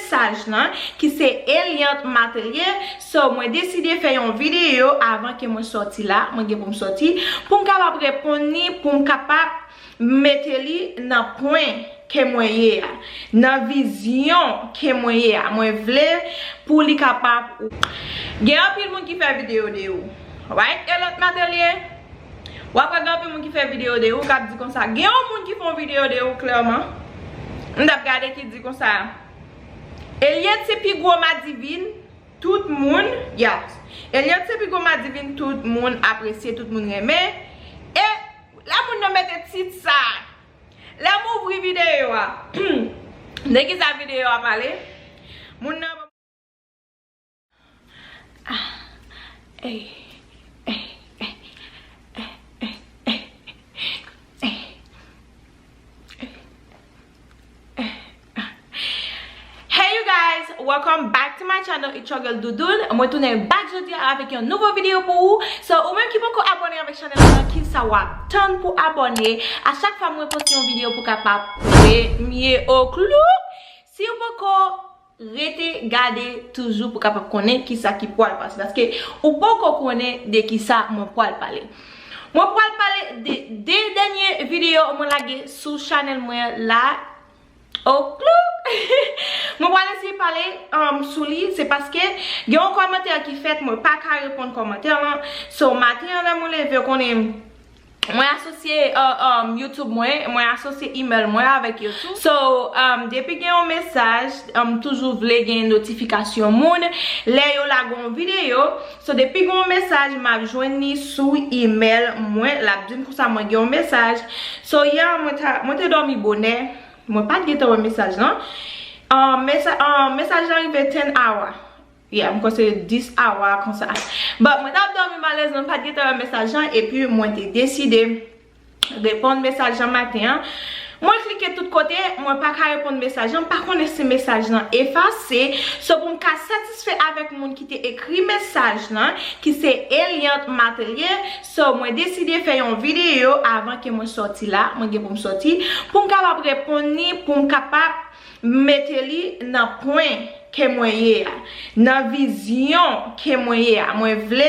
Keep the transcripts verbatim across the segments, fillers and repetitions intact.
mesaj lan, ki se Eliante Matelier. So, mwen deside fè yon videyo avan ke mwen sòti la, mwen gen pou m sòti, pou m kapab reponn li, pou m kapab mete li nan pwen ke mwen ye a, nan vizyon ke mwen ye a. Mwen vle pou li kapab. Gen anpil moun ki fè videyo de ou. Right, Eliante Matelier? W ap wè gen anpil moun ki fè videyo de ou, k ap di konsa. Gen yon moun ki fè yon videyo de ou, klèman. M t ap gade ki di konsa. Eliante se pi gwo madivin, tout moun, yes. Eliante se pi gwo madivin, tout moun apresye, tout moun renmen. E lè moun nan mete tit sa, lè m ouvri videyo a, de ki sa videyo a pale? Moun nan. Ah, ey, ey, ey. Hey you guys, welcome back to my channel, it's your girl Doudoune. Mwen tounen back jodi a avèk yon nouvo videyo pou ou. So, ou menm ki poko abòne avèk chanèl la, ki sa w ap tann pou abòne? A chak fwa mwen poste yon videyo pou kapab premye o klou. Si w poko, rete gade toujou pou kapab konnen kisa ki pwal pase. Paske ou poko konnen de kisa mwen pwal pale. Mwen pwal pale de de dènye videyo mwen lage sou chanèl mwen la. O klou! Mwen pral eseye pale, um, sou li, se paske gen yon kòmantè ki fèt, mwen pa ka reponn kòmantè lan. So, maten an, lè mwen leve, konnen mwen asosye, uh, um, YouTube mwen, mwen asosye email mwen avèk YouTube. So, um, depi gen yon mesaj, um, toujou vle gen notifikasyon moun lè yo lage yon videyo. So, depi gen yon mesaj, m ap jwenn li sou email mwen, l ap di m konsa mwen gen yon mesaj. So, yè, mwen ta, mwen te dòmi bonè. Mwen pa t gentan wè mesaj lan. An, mesa-, an, mesaj lan rive ten awa. Yeah, m kwè se dis awa konsa. But mwen t ap dòmi malèz, mwen pa t gentan wè mesaj lan, epi mwen te deside reponn mesaj lan maten an. Mwen klike tout kote, mwen pa ka reponn mesaj lan, m pa konnen si mesaj lan efase. So pou m ka satisfè avèk moun ki te ekri mesaj lan, ki se Eliante Matelier, so mwen deside fè yon videyo avan ke mwen sòti la, mwen gen pou m sòti, pou m kapab reponn li, pou m kapab mete li nan pwen ke mwen ye a, nan vizyon ke mwen ye a. Mwen vle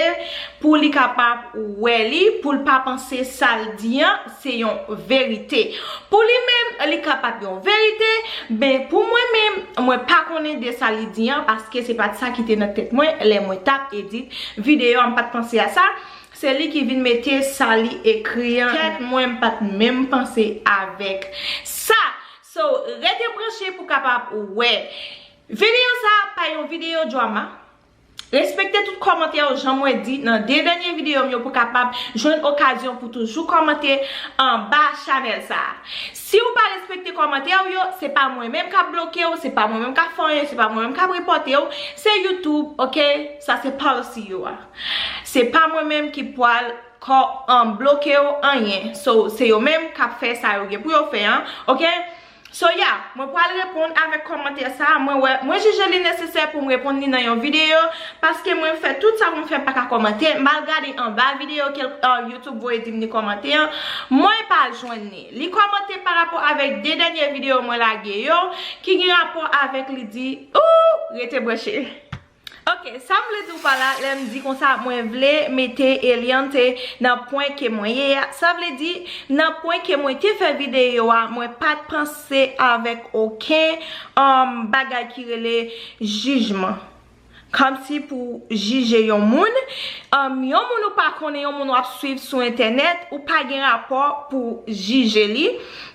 pou li kapab wè li, pou l pa panse sa l di an se yon verite. Pou li menm, li kapab yon verite, men pou mwen menm, mwen pa konnen de sa li di an, paske se pa t sa ki te nan tèt mwen lè mwen t ap edit videyo a, m pa t panse a sa. Se li ki vin mete sa li ekri an tèt mwen, m pa t menm panse avèk sa. So, rete branche pou kapab wè. Videyo sa a pa yon videyo drama. Respekte tout kòmantè yo, jan mwen di nan de dènye videyo m yo, pou kapab jwenn okazyon pou toujou kòmante anba chanèl sa a. Si w pa respekte kòmantè w yo, se pa mwen menm k ap bloke w, se pa mwen menm k ap fè anyen, se pa mwen menm k ap repòte w, se YouTube, oke? Sa se policy yo a. Se pa mwen menm ki pwal kò, um, bloke w anyen. So, se yo menm k ap fè sa yo gen pou yo fè an, oke? So, yeah, mwen pral reponn avèk kòmantè sa a. Mwen wè, mwen jije li nesesè pou m reponn li nan yon videyo, paske mwen fè tout sa pou m fè, m pa ka kòmante. M al gade anba videyo ke, uh, YouTube voye di m li kòmante an, mwen pa jwenn li. Li kòmante pa rapò avèk de dènye videyo mwen lage yo, ki gen rapò avèk li di, ou, rete branche. Ok, sa m vle di w pa la, lè m di konsa, mwen vle mete Eliante nan pwen ke mwen ye a. Sa vle di, nan pwen ke mwen te fè videyo a, mwen pa t panse avèk okenn, um, bagay ki rele jijman. Kòmsi pou jije yon moun, um, yon moun ou pa konnen, yon moun w ap swiv sou entènèt, ou pa gen rapò pou jije li.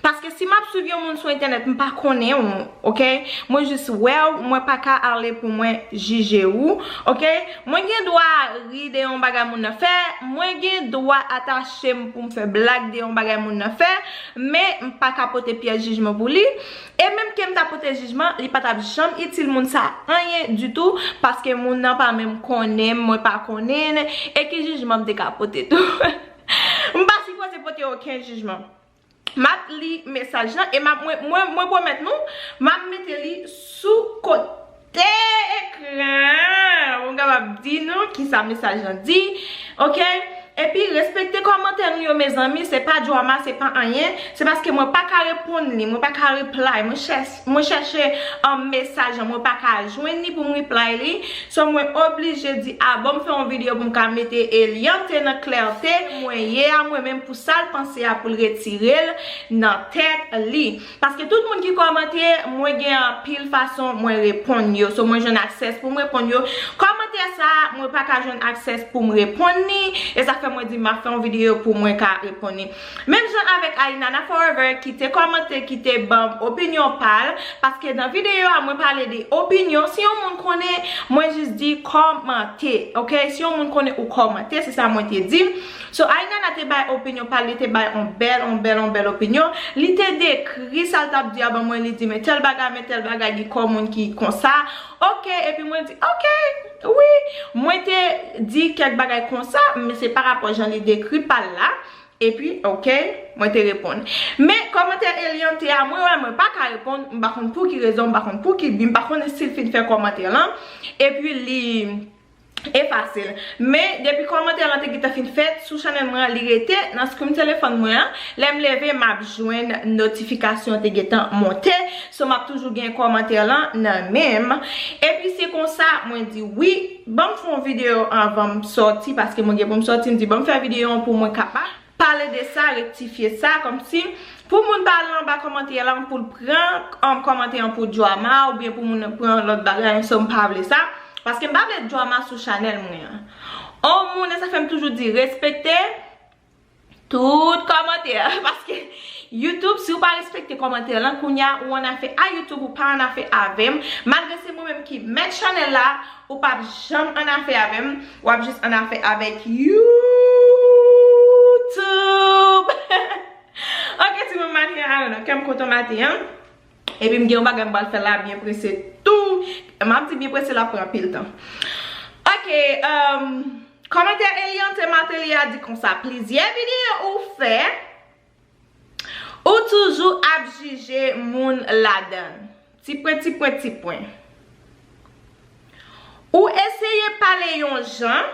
Paske si m ap swiv yon moun sou entènèt, m pa konnen w, oke? Mwen jis wè w, mwen pa ka ale pou mwen jije ou, oke? Mwen gen dwa ri de yon bagay moun nan fè, mwen gen dwa atache m pou m fè blag de yon bagay moun nan fè, men m pa ka pote pyès jijman pou li. E menm ke m ta pote jijman, li pa t ap janm itil moun sa anyen ditou, paske moun nan pa menm konnen m, mwen pa konnen l, e ki jijman m te ka pote tou? M pa sipoze pote okenn jijman. M ap li mesaj lan e m ap, mwen, mwen, mwen pwomèt nou, m ap mete li sou kote ekran an pou m kapab di nou kisa mesaj lan di. Oke? Epi respekte kòmantè nou yo, mezanmi, se pa drama, se pa anyen, se paske mwen pa ka reponn li, mwen pa ka reply, mwen chèch-, mwen chèche an mesaj an, mwen pa ka jwenn li pou m reply li, so mwen oblije di, a bon, m fè yon videyo pou m ka mete Eliante nan klète, mwen ye a mwen menm pou sa l panse a pou l retire l nan tèt li. Paske tout moun ki kòmante, mwen gen anpil fason mwen reponn yo. So mwen jwenn aksès pou m reponn yo. Kòmantè sa, mwen pa ka jwenn aksès pou m reponn li. E sa fè mwen di m ap fè yon videyo pou mwen ka reponn li. Menm jan avèk Ainana Forever ki te kòmante, ki te ban m opinyon pa l. Paske nan videyo a, mwen pale de opinyon. Si yon moun konnen, mwen jis di kòmante. Ok? Si yon moun konnen ou kòmante, se sa mwen te di. So, Ainana te bay opinyon pa l, li te bay on bèl, on bèl, on bèl opinyon. Li te dekri sa l t ap di a ban mwen, li di, men tèl bagay, men tèl bagay, gen kò moun ki konsa. Ok, epi mwen di, ok, wi, mwen te di kèk bagay konsa, men se pa rapò jan li dekri pa l la. Epi, ok, mwen te reponn. Men kòmantè Eliante a, mwen wè, mwen pa ka reponn, m pa konn pou ki rezon, m pa konn pou ki bi, m pa konnen si l fin fè kòmantè lan. Epi li efase l. Men, depi kòmantè lan te gentan fin fèt, sou chanèl mwen an, li rete nan screen telefòn mwen an. Lè m leve, m ap jwenn notifikasyon te gentan monte. So, m ap toujou gen kòmantè lan nan men m. Epi se konsa, mwen di wi, ban m fè yon videyo anvan m sòti, paske mwen gen pou m sòti, m di ban m fè videyo an pou mwen kapab pale de sa, rektifye sa, kòmsi pou moun pa al anba kòmantè lan pou l pran, um, kòmantè an pou drama oubyen pou moun nan pran lòt bagay, so m pa vle sa, paske m pa vle drama sou chanèl mwen an. On moun, e sa fè m toujou di, respekte tout kòmantè, paske YouTube, si w pa respekte kòmantè lan, kounye a ou annafè a YouTube, ou pa annafè avè m, malgre se mwen menm ki mèt chanèl la, ou p ap janm annafè avè m, w ap jis annafè avèk YouTube. Ok, ti moun maten an, I don't know, kè m kontan maten an. Epi m gen yon bagay m pral fè la, byen prese tou. M ap di byen prese, l ap pran anpil tan. Ok, um, kòmantè Eliante Martelly a di konsa, plizyè videyo ou fè, ou toujou ap jije moun ladan l. Ti pwen, ti pwen, ti pwen. Ou eseye pale yon jan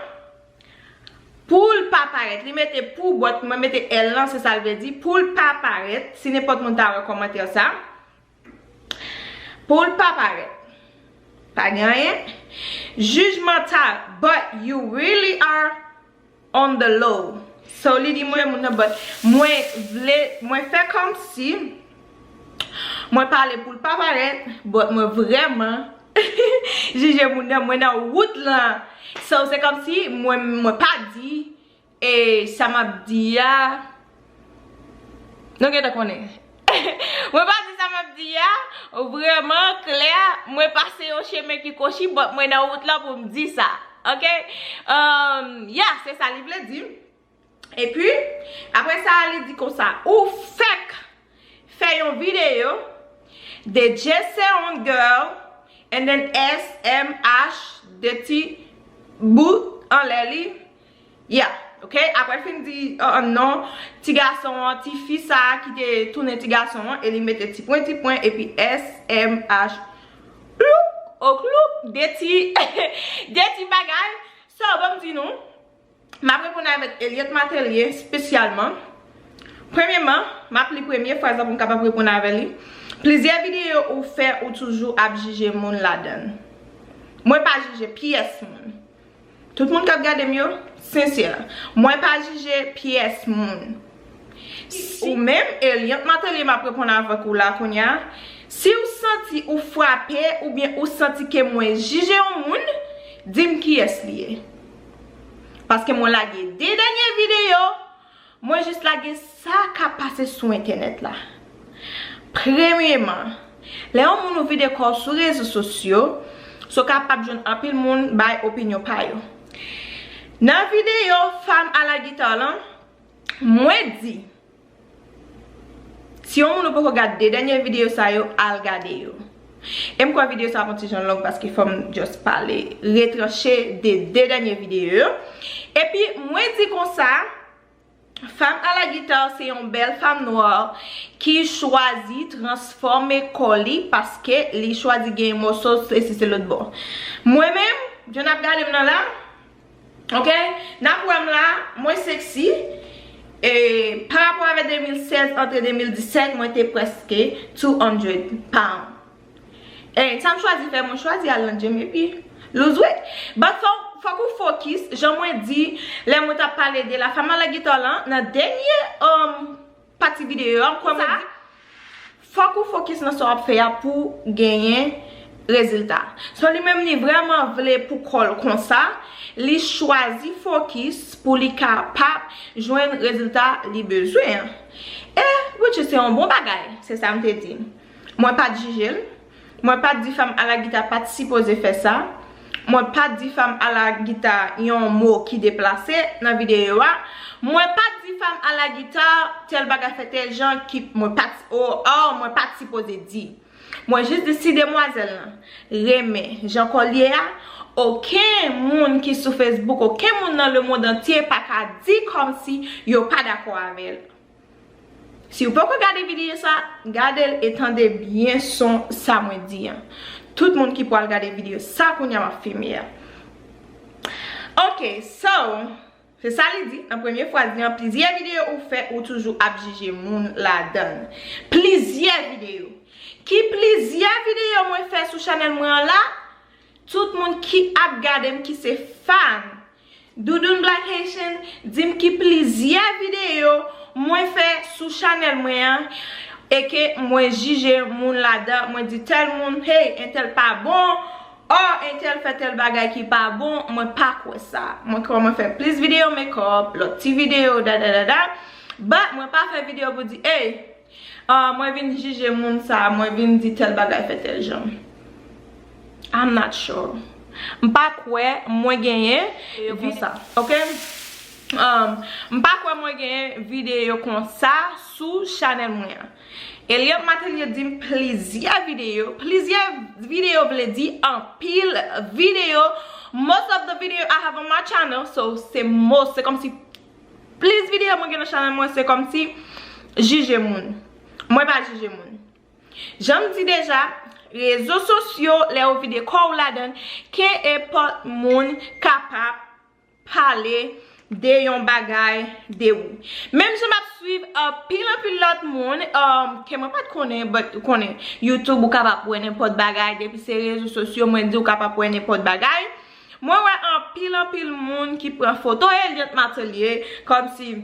pou l pa parèt. Li mete pou, but mwen mete L lan, se sa l vle di. Pou l pa parèt, si nenpòt moun ta wè kòmantè sa. Pou l pa parèt. Pa gen anyen. Jijmantal, but you really are on the low. So, li di mwen, moun nan, but mwen vle, mwen fè kòmsi mwen pale pou l pa parèt, but mwen vrèman jije moun nan, mwen nan wout lan. So, se kòmsi mwen, mwen pa di, e sa m ap di a, nou gentan konnen. Mwen pa di sa m ap di a vrèman klè, mwen pase yon chemen ki kwochi, but mwen nan wout lan pou m di sa. Ok? Um, yeah, se sa li vle di. Epi, apre sa, li di konsa, ou fèk fè yon videyo de Jesseon Girl and then S M H, de ti bout anlè li. Yeah, ok? Apre l fin di, uh, non, ti gason an, ti fi sa a ki te tounen ti gason an, e li mete ti pwen, ti pwen, epi S M H, ploup, okloup, de ti, de ti bagay. So, ban m di nou, m ap reponn avèk Eliante Martelly espesyalman. Premyeman, m ap li premye fraz la pou m kapab reponn avè li. Plizyè videyo ou fè, ou toujou ap jije moun ladan l. Mwen pa jije pyès moun. Tout moun k ap gade m yo, sensè. Mwen pa jije pyès moun. Ou menm, Eliante Martelly, m ap reponn avèk ou la kounye a. Si w santi ou frape oubyen ou santi ke mwen jije yon moun, di m kiyès li ye. Paske mwen lage de dènye videyo, mwen jis lage sa k ap pase sou entènèt la. Premyeman, lè yon moun ou vide kò w sou rezo sosyo, so w kapab jwenn anpil moun bay opinyon pa yo. Nan videyo Femme à la guitare lan, mwen di, si yon moun ou poko gad de dènye videyo sa yo, al gade yo. E m kwè videyo sa ap yon ti jan long paske fò m just pale retranche de de dènye videyo yo. Epi mwen di konsa, Femme à la guitare se yon bèl fanm nwa ki chwazi transfòme kò li paske li chwazi gen mòso sesi se lòt bò. Mwen menm, jan n ap gade m nan la, Ok? N ap wè m la, mwen seksi. E pa rapò avèk de mil sèz, antre de mil disèt, mwen te prèske two hundred pound. E sa m chwazi fè, mwen chwazi al nan gym epi lose weight. But fòk, fòk ou focus, jan mwen di, lè mwen t ap pale de la femme à la guitare lan, nan dènye, um, pati videyo a, m kwè mwen di, fòk ou focus nan sa w ap fè a pou genyen rezilta. So li menm li vrèman vle pou kò l konsa, li chwazi focus pou li kapab jwenn rezilta li bezwen an. E, which is se yon bon bagay, se sa m te di. Mwen pa t jije l. Mwen pa t di femme à la guitare pa t sipoze fè sa. Mwen pa t di femme à la guitare yon mo ki deplase nan videyo a. Mwen pa t di femme à la guitare tèl bagay fè tèl jan ki mwen pa t, oh, oh, mwen pa t sipoze di. Mwen jis di si demwazèl lan renmen jan kò l ye a, okenn moun ki sou Facebook, okenn moun nan lemonn antye pa ka di kòmsi yo pa dakò avè l. Si w poko gade videyo sa, gade l e tande byen son sa mwen di an. Tout moun ki pral gade videyo sa kounye a m ap filme a. Ok, so, se sa li di nan premye fraz li an, plizyè videyo ou fè, ou toujou ap jije moun ladan l. Plizyè videyo. Ki plizyè videyo mwen fè sou chanèl mwen an la? Tout moun ki ap gade m ki se fan Doudoune Black Haitian di m ki plizyè videyo mwen fè sou chanèl mwen an e ke mwen jije moun ladan, mwen di tèl moun, hey, entèl pa bon, oh, entèl fè tèl bagay ki pa bon, mwen pa kwè sa. Mwen kwè mwen fè plis videyo makeup, lòt ti videyo, da, da, da, da. But mwen pa fè videyo pou di, hey, Ah, mwen vin jije moun sa, mwen vin di tèl bagay fè tèl jan. I'm not sure. M pa kwè mwen genyen videyo konsa, ok? Um, m pa kwè mwen genyen videyo konsa sou chanèl mwen an. Elliot Matelier di m plizyè videyo, plizyè videyo vle di anpil videyo. Most of the video I have on my channel, so se most, se kòmsi plis videyo mwen gen nan chanèl mwen, se kòmsi jije moun. Mwen pa jije moun. Jan m di deja, rezo sosyo, lè ou vide kò w ladan l, kenenpòt moun kapab pale de yon bagay de ou. Menm jan m ap swiv anpil, anpil lòt moun, um, ke mwen pa t konnen, but ou konnen, YouTube, ou kapab wè nenpòt bagay, depi se rezo sosyo, mwen di ou kapab wè nenpòt bagay. Mwen wè anpil, anpil moun ki pran foto Elliot Matelier, kòmsi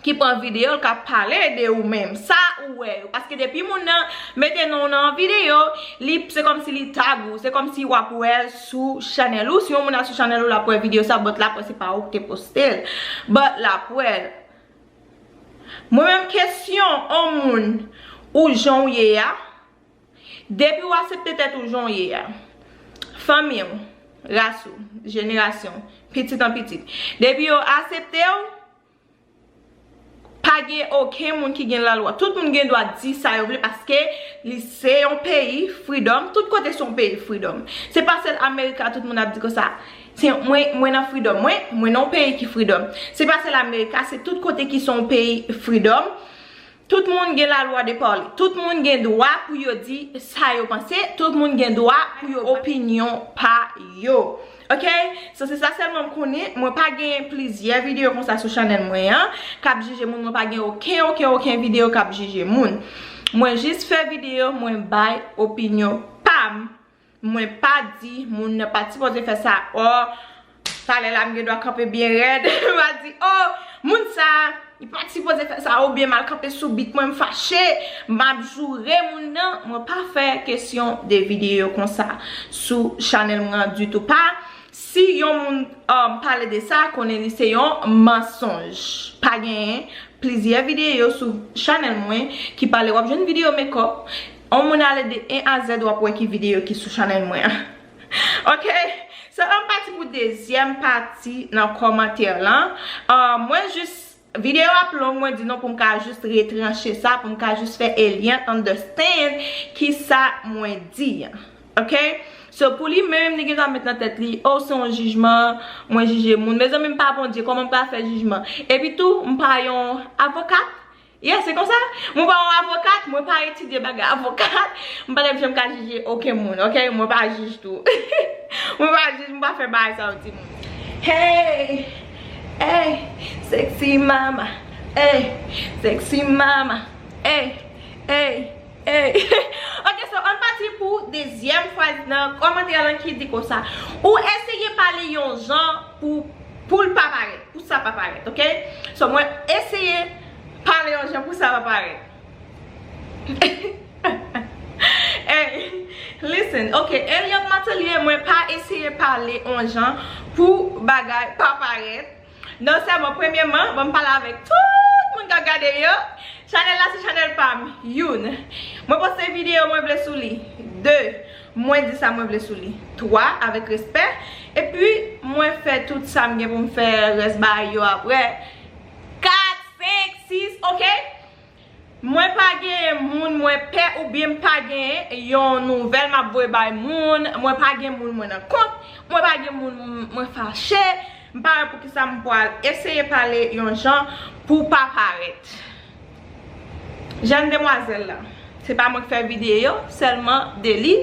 ki pran videyo l k ap pale de ou menm. Sa ou wè yo. Paske depi moun nan mete non w nan videyo, li, se kòmsi li tag ou. Se kòmsi w ap wè l sou chanèl ou. Si yon moun al sou chanèl ou, l ap wè videyo sa, but l ap wè se pa ou ki te poste l. But l ap wè l. Mwen menm kesyon, on moun, ou jan w ye a, depi w aksepte tèt ou jan w ye a, fanmi w, ras ou, jenerasyon w, pitit an pitit, depi yo aksepte w, pa gen okenn moun ki gen lalwa. Tout moun gen dwa di sa yo vle paske li se yon peyi freedom. Tout kote se yon peyi freedom. Se pa sèl America tout moun ap di konsa. Se mwen, mwen nan freedom. Mwen, mwen nan yon peyi ki freedom. Se pa sèl America, se tout kote ki se yon peyi freedom. Tout moun gen lalwa de pale. Tout moun gen dwa pou yo di sa yo panse. Tout moun gen dwa pou yo opinyon pa yo. Ok? So, se sa sèlman m konnen. Mwen pa gen plizyè videyo konsa sou chanèl mwen an k ap jije moun. Mwen pa gen okenn, okenn, okenn videyo k ap jije moun. Mwen jis fè videyo, mwen bay opinyon pa m. Mwen pa di moun nan pa t sipoze fè sa. Ò, talè la m gen dwa kanpe byen rèd. M pa di, ò, moun sa, li pa t sipoze fè sa, oubyen m al kanpe sou bit mwen, m fache, m ap joure moun nan. Mwen pa fè kesyon de videyo konsa sou chanèl mwen an ditou pa. Si yon moun, um, pale de sa, konnen li se yon mansonj. Pa genyen plizyè videyo sou chanèl mwen ki pale, w ap jwenn videyo makeup. On moun ale de en a zèd, w ap wè ki videyo ki sou chanèl mwen an. Ok? So, ann pati pou dezyèm pati nan kòmantè lan. Ah, mwen jis, videyo ap long, mwen di non pou m ka jis retranche sa, pou m ka jis fè Eliante understand kisa mwen di. Ok? So, pou li menm, li gen dwa met nan tèt li, oh, se yon jijman, mwen jije moun. Mezanmi, m pa Bondye, kòman m pral fè jijman? Epi tou, m pa yon avokat. Yeah, se konsa. Mwen pa yon avokat, mwen pa etidye bagay avokat. M pa t ap janm ka jije okenn moun, ok? Mwen pa jij tou. Mwen pa jij, mwen pa fè bagay sa yo, timoun. Hey, hey, sexy mama. Hey, sexy mama. Hey, hey, hey. Ok, so ann pati pou dezyèm fraz nan kòmantè lan ki di konsa: ou eseye pale yon jan pou, pou l pa parèt, pou sa pa parèt, ok? So mwen eseye pale yon jan pou sa pa parèt. Hey, listen, ok, Elliot Matelier, mwen pa eseye pale yon jan pou bagay pa parèt. Non sèlman, premyèman, ban m pale avèk tout moun k ap gade yo. Chanèl la se chanèl pa m, youn. Mwen poste videyo mwen vle sou li, de. Mwen di sa mwen vle sou li, twa, avèk respè. Epi, mwen fè tout sa m gen pou m fè, rès bagay yo apre. Kat, senk, sis, ok? Mwen pa genyen moun mwen pè oubyen m pa genyen yon nouvèl m ap voye bay moun. Mwen pa gen moun mwen nan kont. Mwen pa gen moun mwen fache. M pa wè poukisa m pral eseye pale yon jan pou pa parèt. Jèn demwazèl la, se pa mwen k fè videyo, sèlman de li.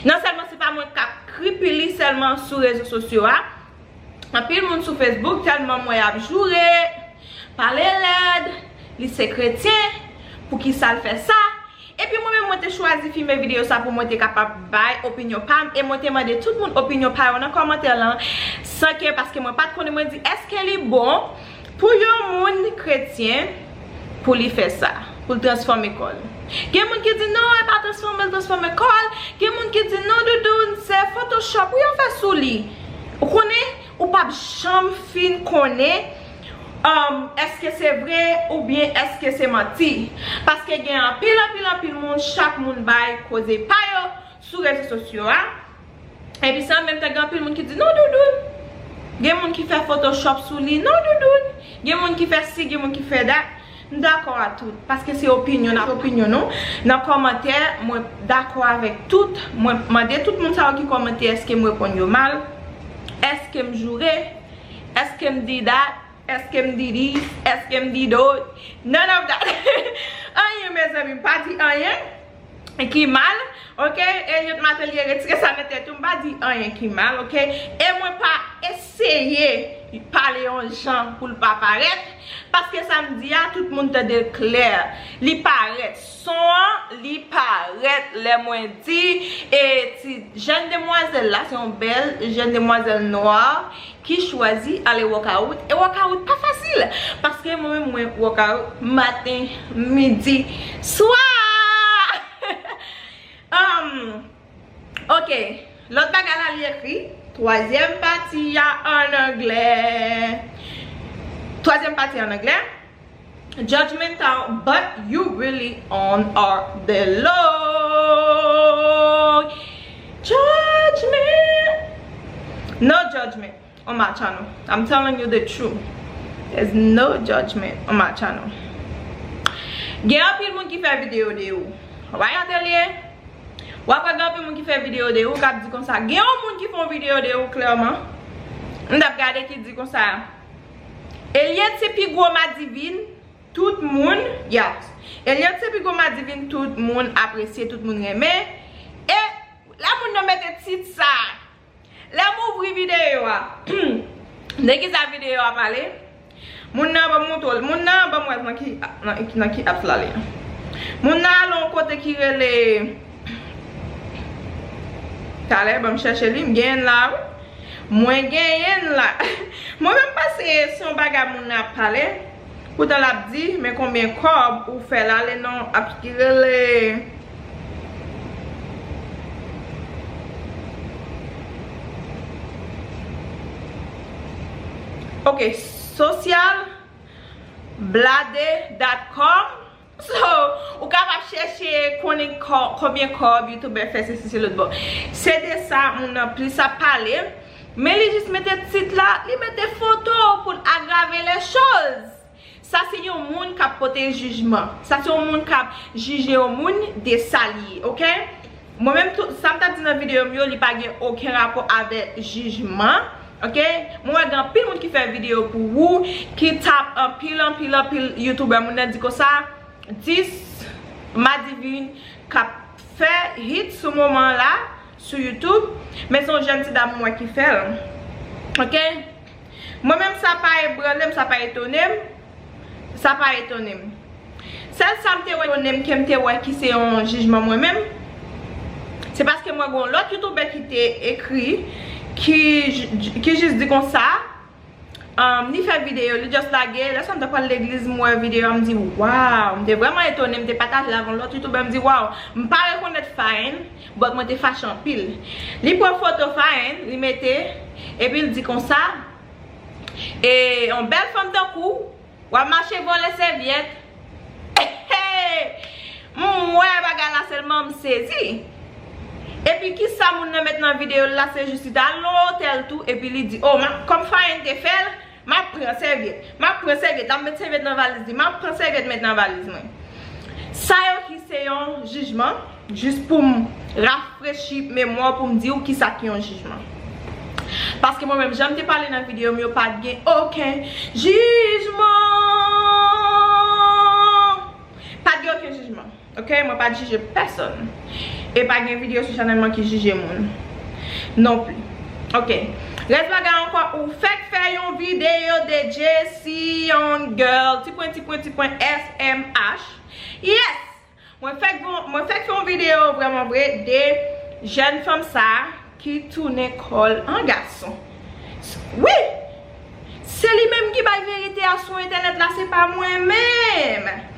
Non sèlman se pa mwen k ap kripili sèlman sou rezo sosyo a. Anpil moun sou Facebook tèlman m wè y ap joure, pale lèd, li se kretyen, poukisa l fè sa? Epi mwen menm mwen te chwazi filme videyo sa pou mwen te kapab bay opinyon pa m, e mwen te mande tout moun opinyon pa yo nan kòmantè lan, san ke, paske mwen pa t konnen, mwen di èske li bon pou yon moun kretyen pou li fè sa, pou l transfòme kò l. Gen moun ki di non, e pa transfòme l, transfòme kò l. Gen moun ki di non, doudoun, se Photoshop wi yo fè sou li. Ou konnen, ou p ap janm fin konnen, um, èske se vre oubyen èske se manti. Paske gen anpil, anpil, anpil moun, chak moun bay koze pa yo sou rezo sosyo a. Epi sa, menm tan gen anpil moun ki di non, doudoun. Gen moun ki fè Photoshop sou li, non, doudoun. Gen moun ki fè si, gen moun ki fè dat. M dakò a tout, paske se opinyon, n ap opinyon nou. Nan kòmantè, mwen dakò avèk tout. Mwen mande tout moun sa yo ki kòmante, èske m reponn yo mal? Èske m joure? Èske m di dat? Èske m di dis? Èske m di dot? None of that. Anyen, mezanmi, m pa di anyen ki mal, ok? Elliot Matelier, retire sa nan tèt ou, m pa di anyen ki mal, ok? E mwen pa eseye pale yon jan pou l pa parèt, paske sa m di a, tout moun tande l klè. Li parèt, son an, li parèt lè mwen di, e ti jèn demwazèl la, se yon bèl jèn demwazèl nwa, ki chwazi ale workout. E workout pa fasil, paske mwen menm mwen workout maten, midi, swa. Um, ok, lòt bagay la li ekri, twazyèm pati a an anglè. Twazyèm pati an anglè. Judgmental, but you really on are the Lord. Judgment. No judgment on my channel. I'm telling you the truth. There's no judgment on my channel. Gen anpil moun ki fè videyo de ou. Right, Atelier? W ap wè gen anpil moun ki fè videyo de ou, k ap di konsa. Gen yon moun ki fè yon videyo de ou, klèman. M t ap gade ki di konsa. Elliot se pi gwo madivin, tout moun, yes. Elliot se pi gwo madivin, tout moun apresye, tout moun renmen. E lè moun nan mete tit sa, lè m ouvri videyo a, de ki sa videyo a pale? Moun nan ban m montre l. Moun nan ban m wè nan ki, nan, nan ki apps la li ye. Moun nan ale yon kote ki rele, talè, ban m chèche li, m genyen l la, wi. Mwen genyen l la. Mwen menm panse se yon bagay moun nan ap pale. Poutan l ap di, men konbyen kòb ou fè l ale nan yon apps ki rele Ok, social blade dot com. So, ou kapab chèche konnen kò-, konbyen kòb youtubè fè, se si se lòt bò. Se de sa moun nan plis ap pale. Men li jis mete tit la, li mete foto pou l agrave les choses. Sa se yon moun k ap pote jijman. Sa se yon moun k ap jije yon moun de sa li ye, ok? Mwen menm, tout sa m t ap di nan videyo m yo, li pa gen okenn rapò avèk jijman, ok? Mwen wè gen anpil moun ki fè videyo pou ou, ki tap anpil, anpil, anpil youtubè. Moun nan di konsa, dis madivin k ap fè hit sou moman la sou YouTube, men se yon jèn ti dam mwen ki fè l, ok? Mwen menm, sa pa ebranle m, sa pa etone m, sa pa etone m. Sèl sa m te wè etone m, ke m te wè ki se yon jijman mwen menm, se paske mwen gen yon lòt youtubè ki te ekri, ki, ki jis di konsa, um, li fè videyo, li just lage, lè sa m t ap pral legliz, m wè videyo a, m di, waw, m te vrèman etone, m te pataje l avè yon lòt youtubè, m di, waw, m pa rekonèt Fine, but mwen te fache anpil. Li pran foto Fine, li mete, epi l di konsa, e yon bèl fanm tankou w, w ap mache vòlè sèvyèt. M wè bagay la sèlman, m sezi. Epi kisa moun nan met nan videyo l la, se jis li t al nan otèl tou, epi li di, o, m ap, kòm Fine te fè l, m ap pran sèvyèt, m ap pran sèvyèt, l ap met sèvyèt nan valiz li, m ap pran sèvyèt met nan valiz mwen. Sa yo ki se yon jijman, jis pou m rafrechi memwa w, pou m di w kisa ki yon jijman. Paske mwen menm, jan m te pale nan videyo m yo, pa t gen okenn jijman. Pa t gen okenn jijman. Ok? Mwen pa t jije pèsonn. E pa gen videyo sou chanèl mwen ki jije moun non pli. Ok. Rès bagay ankò, ou fèk fè yon videyo de Jessie Young Girl, ti pwen, ti pwen, ti pwen, S M H. Yes! Mwen fèk, mwen fèk fè yon videyo vrèman vre de jèn fanm sa a ki tounen kò l an gason. Wi! Se li menm ki bay verite a sou entènèt la, se pa mwen menm.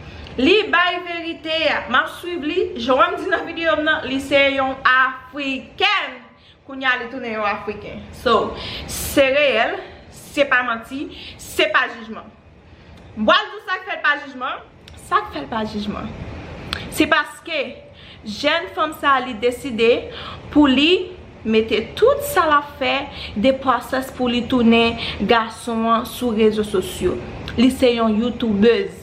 Li bay verite a. M ap swiv li. Jan w wè m di nan videyo m nan, li se yon Afrikèn. Kounye a, li tounen yon Afriken. So, se reyèl, se pa manti, se pa jijman. M pral di w sa k fè l pa jijman. Sa k fè l pa jijman? Se paske jèn fanm sa a, li deside pou li mete tout sa l ap fè, de pwosès pou li tounen gason an sou rezo sosyo. Li se yon youtubèz.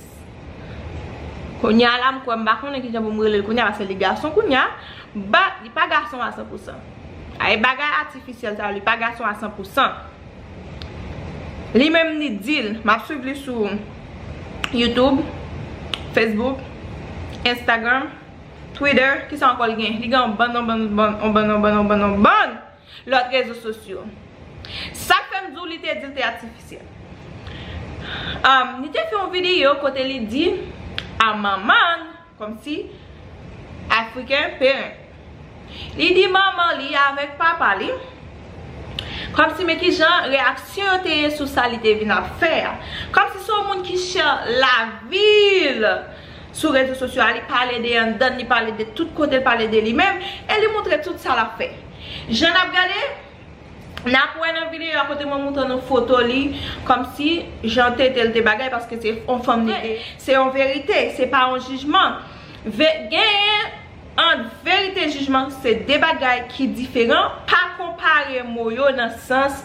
Kounye a la, m kwè, m pa konnen kijan pou m rele l kounye a, paske li gason kounye a. But, li pa gason a san pou san. A, e bagay atifisyèl sa yo, li pa gason a san pou san. Li menm, li di l, m ap swiv li sou YouTube, Facebook, Instagram, Twitter, kisa ankò l gen? Li gen yon bann, yon bann, yon bann, yon bann, yon bann, yon bann, yon bann lòt rezo sosyo. Sa k fè m di w li te di l te atifisyèl. Um, li te fè yon videyo kote li di a manman l, kòmsi African parent. Li di manman li avèk papa li, kòmsi men kijan reyaksyon yo te ye sou sa li te vin ap fè a. Kòmsi se yon moun ki share lavi l sou rezo sosyo a, li pale de anndan, li pale de tout kote, li pale de li menm, e li montre tout sa l ap fè. Jan n ap gade, n ap wè nan videyo a kote mwen montre nou foto li, kòmsi jan tete l te bagay, paske se yon fanm li te. Se yon verite, se pa yon jijman. Ve-, genyen ant verite, jijman, se de bagay ki diferan. Pa konpare mo yo nan sans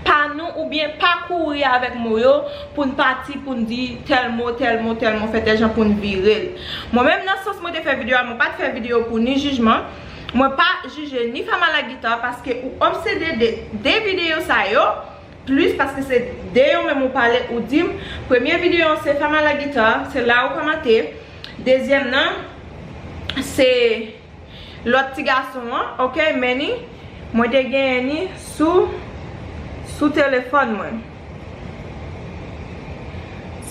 pa nou, oubyen pa kouri avèk mo yo pou n pati, pou n di tèl mo, tèl mo, tèl mo, fè tèl jan pou n vire l. Mwen menm, nan sans mwen te fè videyo a, mwen pa t fè videyo pou ni jijman. Mwen pa jije ni Fama la guitar paske ou obsede de de videyo sa yo plis, paske se de yo menm ou pale, ou di m. Premye videyo an se Fama la guitar, se la ou kòmante. Dezyèm nan, se lòt ti gason an, ok, Manny. Mwen te genyen ni sou, sou telefòn mwen.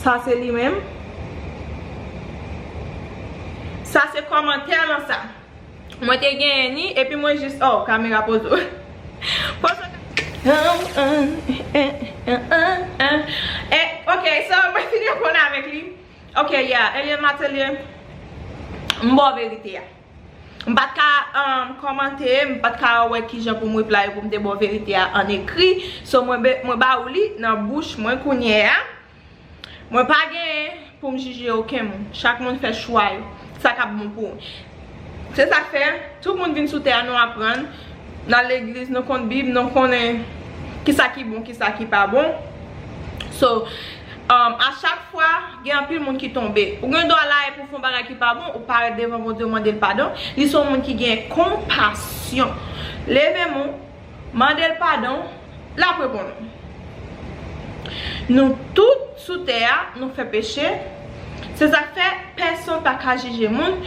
Sa se li menm. Sa se kòmantè lan sa. Mwen te genyen ni, epi mwen jis, oh, kamera poze w. Poze w. Eh, ok, so, mwen fini konn avèk li. Ok, yeah, Eliane Matelier, m ba w verite a. M pa t ka, um, kòmante, m pa t ka wè kijan pou m reply pou m te ba w verite a an ekri. So, mwen be-, mwen ba ou li nan bouch mwen kounye a. Mwen pa gen pou m jije okenn moun. Chak moun fè chwa yo. Sa k ap bon pou ou. Se sa k fè, tout moun vin sou tè a, nou aprann. Nan legliz, nou konn Bib, nou konnen kisa ki bon, kisa ki pa bon. So, um, a chak fwa, gen anpil moun ki tonbe. Ou gen dwa la e pou fè yon bagay ki pa bon, ou parèt devan Bondye, ou mande l padon. Li se yon moun ki gen konpasyon. Leve men w, mande l padon, l ap reponn ou. Nou tout sou tè a, nou fè peche. Se sa k fè pèsonn pa ka jije moun.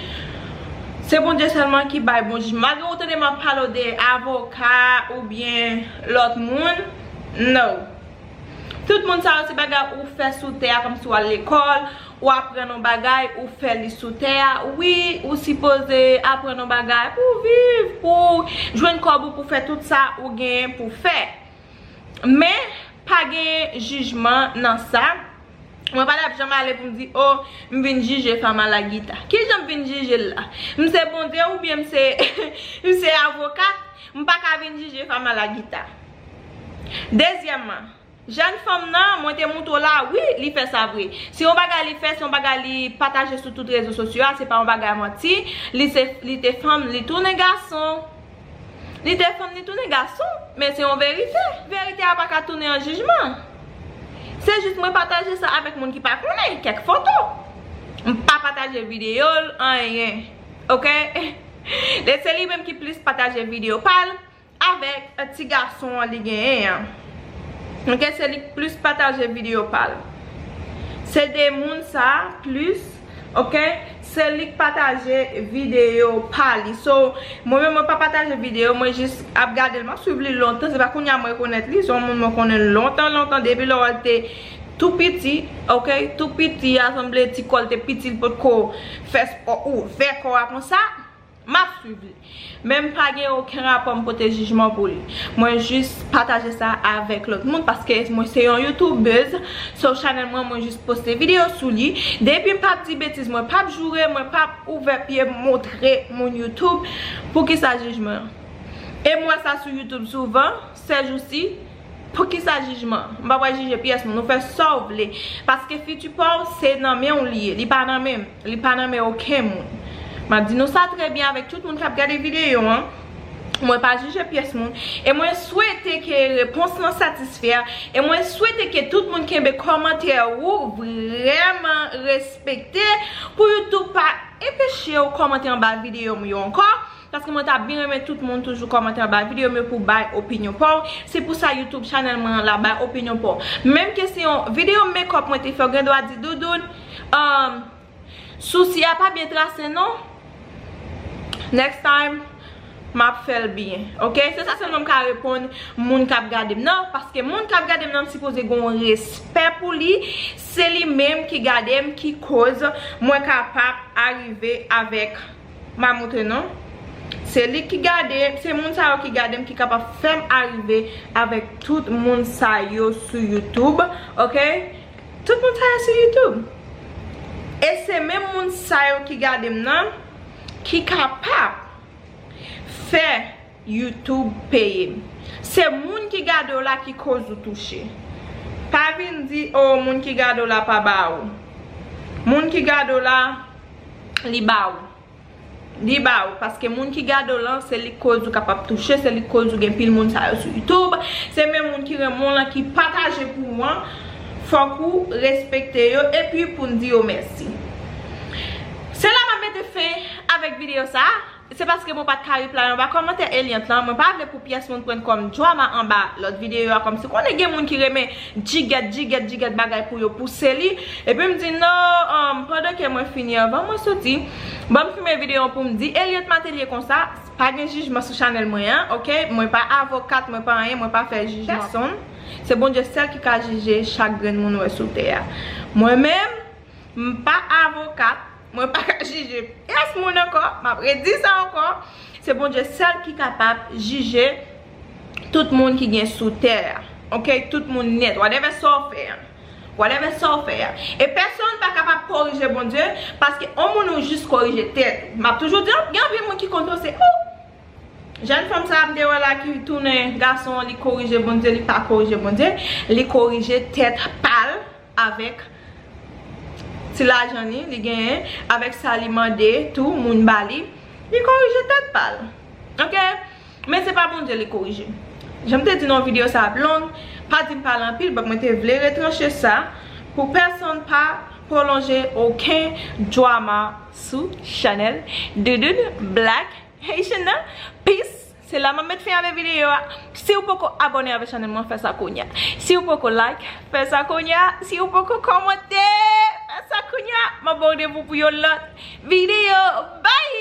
Se Bondye sèlman ki bay bon jijman. Malgre ou tande m ap pale w de avoka oubyen lòt moun, no. Tout moun sa yo se bagay ou fè sou tè a, kòmsi w al lekòl, ou aprann yon bagay, ou fè li sou tè a. Wi, ou sipoze aprann yon bagay pou w viv, pou w jwenn kòb ou, pou w fè tout sa ou genyen pou w fè. Men, pa gen jijman nan sa. Mwen pa t ap janm ale pou m di, "O, m vin jije Fama Lagita." Kijan m vin jije l la? M se Bondye oubyen m se, m se avokat? M pa ka vin jije Fama Lagita. Dezyèmman, jèn fanm nan, mwen te montre w la, wi, li fè sa vre. Se yon bagay li fè, se yon bagay li pataje sou tout rezo sosyo a, se pa yon bagay manti. Li se, li te fanm, li tounen gason. Li te fanm, li tounen gason, men se yon verite. Verite a pa ka tounen an jijman. Se jis mwen pataje sa avèk moun ki pa konnen, kèk foto. M pa pataje videyo l, anyen. Oke? Li se li menm ki plis pataje videyo pa l avèk ti gason an li genyen an. Oke, se li k plis pataje videyo pa l. Se de moun sa plis, oke, se li k pataje videyo pa li. So, mwen menm mwen pa pataje videyo, mwen jis ap gade l, m ap swiv li lontan, se pa kounye a mwen rekonèt li, se yon moun mwen konnen lontan, lontan, depi lè w te tou piti, oke, tou piti a sanble ti kò l te piti, l potko fè spò ouvè kò a konsa. M ap swiv li. Men m pa gen okenn rapò m pote jijman pou li. Mwen jis pataje sa avèk lòt moun paske mwen se yon youtubèz. So chanèl mwen, mwen jis poste videyo sou li. Depi m p ap di betiz, mwen p ap joure, mwen p ap ouvè pye m montre moun YouTube. Poukisa jijman? E m wè sa sou YouTube souvan, sèjousi. Poukisa jijman? M pa pral jije pyès moun. Ou fè sa w vle. Paske fiti pa w, se nan men w li ye. Li pa nan men m. Li pa nan men okenn moun. M ap di nou sa trè byen avèk tout moun k ap gade videyo an. Mwen pa jije pyès moun. E mwen swete ke repons lan satisfè. E mwen swete ke tout moun kenbe kòmantè ou vrèman respekte. Pou YouTube pa enpeche w kòmante anba videyo m yo ankò. Paske mwen ta byen renmen tout moun toujou kòmante anba videyo m yo pou bay opinyon pa w. Se pou sa YouTube chanèl mwen an la bay opinyon pa w. Menm ke se yon videyo makeup mwen te fè, w gen dwa di, "Doudoun, um, sousi a pa byen trase non." Next time, m ap fè l byen. Oke? Se sa sèlman m ka reponn moun k ap gade m nan. Paske moun k ap gade m nan, m sipoze gen yon respè pou li. Se li menm ki gade m, ki koz mwen kapab arive avèk M a montre nou. Se li ki gade, se moun sa yo ki gade m ki kapab fè m arive avèk tout moun sa yo sou YouTube, oke? Tout moun sa yo sou YouTube. E se menm moun sa yo ki gade m nan ki kapab fè YouTube peye m. Se moun ki gade w la ki koz ou touche. Pa vin di, "O, moun ki gade w la pa ba ou." Moun ki gade w la, li ba ou. Li ba ou, paske moun ki gade w lan, se li k koz ou kapab touche, se li k koz ou gen pil moun sa yo sou YouTube. Se menm moun ki renmen w lan, ki pataje pou ou an, fòk ou respekte yo, epi pou n di yo mèsi. Se la m ap mete fen avèk videyo sa a. Se paske mwen pa t ka reply anba kòmantè Eliant lan. Mwen pa vle pou pyès moun pran kòm drama anba lòt videyo a, kòmsi konnen gen moun ki renmen djigèt, djigèt, djigèt bagay pou yo pouse li. Epi m di, "Non, um, pandan ke mwen fini anvan mwen soti, ban m fimen videyo an pou m di Eliant Matelier konsa, pa gen jijman sou chanèl mwen an, oke? Mwen pa avokat, mwen pa anyen, mwen pa fè jijman pèsonn. Se Bondye sèl ki ka jije chak grenn moun ou wè sou tè a. Mwen menm, m pa avokat, mwen pa ka jije pyès moun ankò, m ap redi sa ankò. Se Bondye sèl ki kapab jije tout moun ki gen sou tè a. Oke? Tout moun nèt. Whatever sa w fè an. Whatever sa w fè an. E pèsonn pa kapab korije Bondye, paske on moun ou jis korije tèt ou." M ap toujou di, gen anpil moun ki konn panse, "O, jèn fanm sa a m te wè la ki tounen gason, li korije Bondye, li pa korije Bondye, li korije tèt pa l." Avèk ti lajan li, li genyen, avèk sa li mande tou moun ba li, li korije tèt pa l. Oke? Men se pa Bondye li korije. Jan m te di nan videyo sa ap long, pa di m pale anpil, but mwen te vle retranche sa pou pèsonn pa pwolonje okenn drama sou chanèl Doudoune Black Haitian nan. Peace. Se la m ap met fen avèk videyo a. Si w poko abòne avèk chanèl mwen, fè sa kounye a. Si w poko like, fè sa kounye a. Si w poko kòmante, fè sa kounye a. M ap ba w randevou pou yon lòt videyo. Bye!